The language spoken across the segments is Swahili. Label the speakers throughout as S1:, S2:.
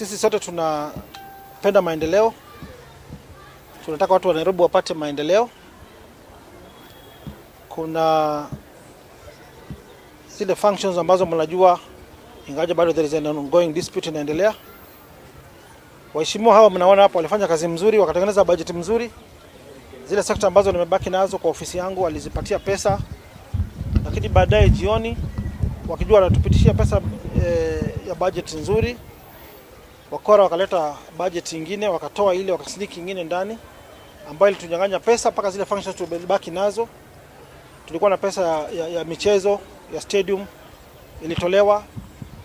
S1: Sisi sote tunapenda maendeleo, tunataka watu wa Nairobi wapate maendeleo. Kuna zile functions ambazo mnajua, ingawaje bado there is an ongoing dispute inaendelea. Waheshimiwa hawa mnaona hapo walifanya kazi mzuri, wakatengeneza bajeti mzuri. Zile sekta ambazo nimebaki nazo kwa ofisi yangu walizipatia pesa, lakini baadaye jioni wakijua wanatupitishia pesa ya budget nzuri, wakora wakaleta budget ingine, wakatoa ile wakasneak ingine ndani ambayo ilitunyang'anya pesa mpaka zile functions tumebaki nazo. Tulikuwa na pesa ya michezo ya stadium ilitolewa,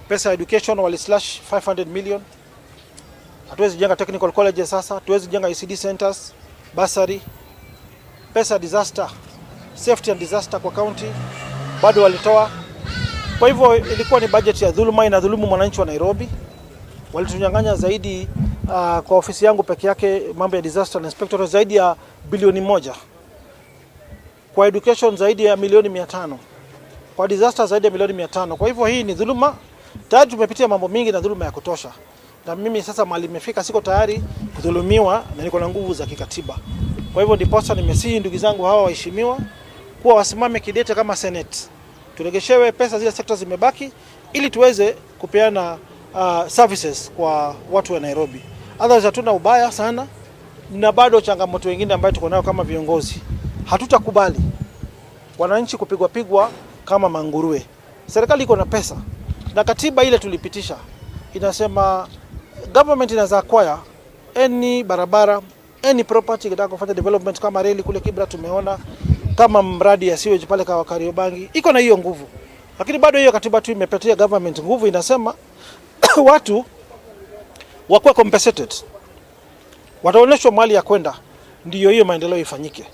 S1: pesa ya education wali slash 500 million. Hatuwezi jenga technical colleges sasa, hatuwezi jenga ECD centers, bursary, pesa ya disaster, safety and disaster kwa county bado walitoa. Kwa hivyo ilikuwa ni budget ya dhuluma, inadhulumu mwananchi wa Nairobi. Walitunyang'anya zaidi kwa ofisi yangu peke yake mambo ya disaster na inspectorate zaidi ya bilioni 1, kwa education zaidi ya milioni 500, kwa disaster zaidi ya milioni 500. Kwa hivyo hii ni dhuluma. Tayari tumepitia mambo mingi na dhuluma ya kutosha, na mimi sasa mahali nimefika, siko tayari kudhulumiwa na niko na nguvu za kikatiba. Kwa hivyo ndiposa nimesihi ndugu zangu hawa waheshimiwa kuwa wasimame kidete kama Senate, turegeshewe pesa zile sekta zimebaki, ili tuweze kupeana services kwa watu wa Nairobi. Others hatuna ubaya sana, na bado changamoto wengine ambayo tuko nayo kama viongozi, hatutakubali wananchi kupigwa pigwa kama manguruwe. Serikali iko na pesa na katiba ile tulipitisha inasema government inaweza acquire any barabara, any property ikitaka kufanya development kama reli kule Kibra tumeona, kama mradi ya sewage pale kwa Kariobangi iko na hiyo nguvu, lakini bado hiyo katiba tu imepatia government nguvu, inasema watu wakuwe compensated, wataonyeshwa mahali ya kwenda, ndiyo hiyo maendeleo ifanyike.